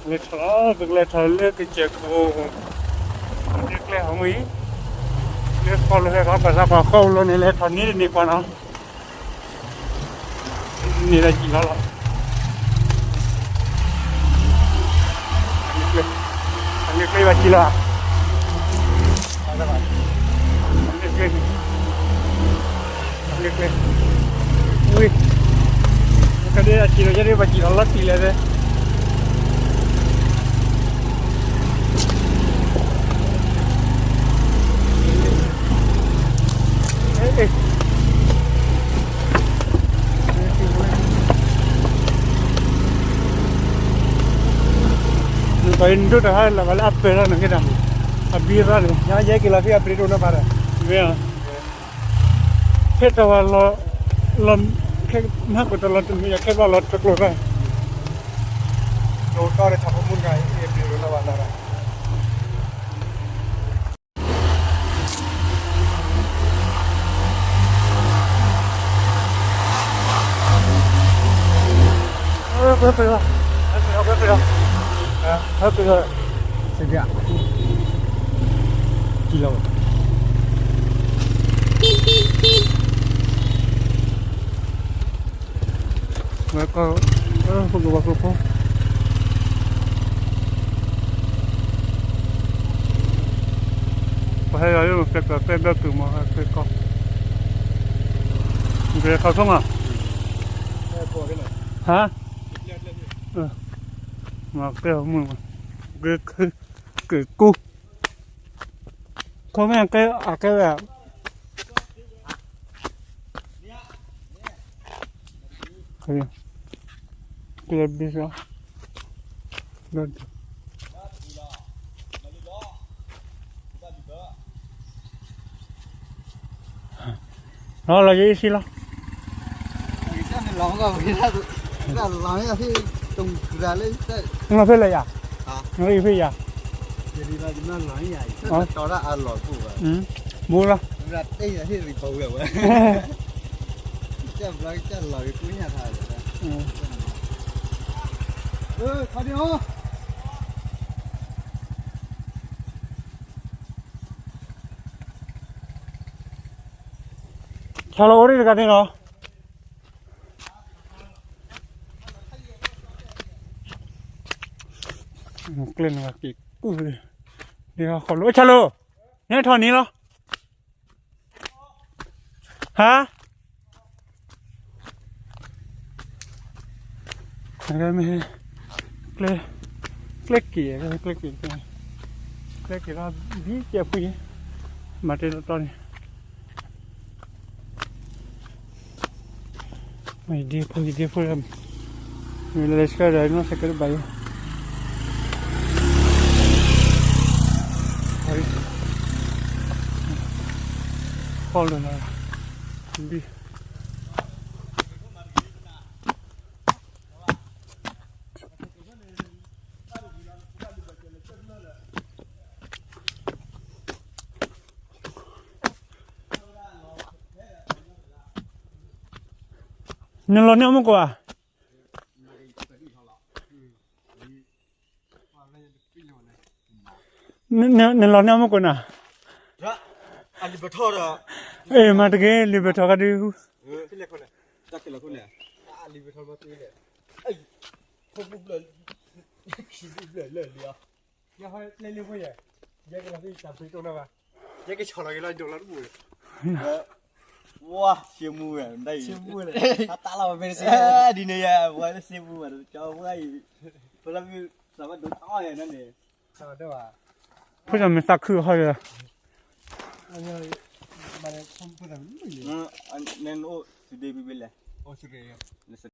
လဲၤထီၣ်လီၤ, ပကလဲၤထီၣ်လၢကစၢၢ်ခိၣ်, လၢကျဲဟီၣ်မုၢ်အံၤ, လၢဃီလၢဟဲဃီပှၤသးပှၢ်ဃီပူၤလီၤန့ၣ် လဲၤထီၣ်န့ၢ်တန့ၢ်ကွၢ်နီၤ. န့ၢ်ဒၣ်ကံၣ်လီၤလီၤ. အန့ၣ်ကျဲဘၣ်ကံၣ်လီၤ. အန့ၣ်ကျဲ, အန့ၣ်ကျဲ, ဝ့ၢ်, ကဒ့အကံၣ်လီၤ ယဲဒၣ်ဘၣ်ကံၣ်လီၤလီၤတံၢ်လဲၣ်သ့ၣ်. နဒိၣ်တဟါလၢ်ဘၣ်လၢအပၢၢ်လီၤနက့ဒၣ်, အဘံရၣ်န့ၣ်, ယဲက့ၤလီၤဖဲအပရ့ဒိၣ်နီၤဖးဒီး, မ့ၢ်, ခဲတဝၤလီၤ, လီၤ, ခဲမဟါကတလီၤတမ့ၢ်ယၤ ခဲဘၣ်လီၤတကျိၤသၣ်, ဒိၣ်ကီၢ်ဒီးထးဖိမုၣ်တဂၤအံၤ အပရ့ဒိၣ်နီၤဖးဒီး ဝဲကီၢ်, ပကဝၤကျိဖိ, ပဟဲယၤယိၣ်ကျဲကျဲကျဲဘျၢတုၤမး ကျဲကီၢ်, ကျဲခီဆိမး, ဟါ, မၤကျဲမုၢ်, ကျဲ, ကျဲကူ, ခိၣ်မ့ၢ်ကဲအကဲဝဲ, ကျဲဘံၣ်, လီၤလီၤယအံၤဆံလီၤ, လီၤဖဲလဲၣ်ယၤ, လီၤဖဲယၤ, ဘူးလီၤ, ဆီလီၤအိၣ်ဒံးတဂၤန့ၣ်လီၤ, ကျဲန့ၣ်က့ၤကူၣ်, ဒ်ဃီလီၤ ဆၣ်လိၤ, နထီၣ်န့ၣ်လီၤ, ဟါ, မ့ၢ်, ကျဲ, ကျဲက့ၤ, ကျဲက့ၤ, ကျဲက့ၤလီၤ, ဒ်ကဲဖုအံၤ, မၤတ့ၢ်တီတီန့ၣ် ဒ်ဖိဒ်ဖိ, မ့ၢ်လဲၤဆှၢဒီးနီၢ်ဆဲးကဲတဘၣ်ယဲ, ဖီလၢ်လီၤ, ဒ် နလီၤန့ၢ်အီၣ်မူကိးဧါ, နလီၤန့ၢ်အီၣ်မူကိးနၤ, မၤတက့ၢ် လံာ်ပထီၣ်ကဒု, ယဲကဆီၣ်လီၤက့ၤလီၤဒိၣ်လီၤတဘူၣ်, ဝါ, ရှ့မူဝဲ, တၢ်လီၤဝဲမ့ၢ်တစဲး, ဒ်န့ၣ်ယဲ, ဝါရှ့မူဝဲ, ကၠီဝဲအံၤ, ပလီၤမ့ၢ်စးဘၣ်ဒိၣ်ထီၣ်ယဲနီၤန့ၣ်, ဖိမ့ၢ်သးခုဟီဒီး, နအိၣ်သုဒ့ဘ့ၣ်လဲၣ်, အိၣ်သုရ့ၣ်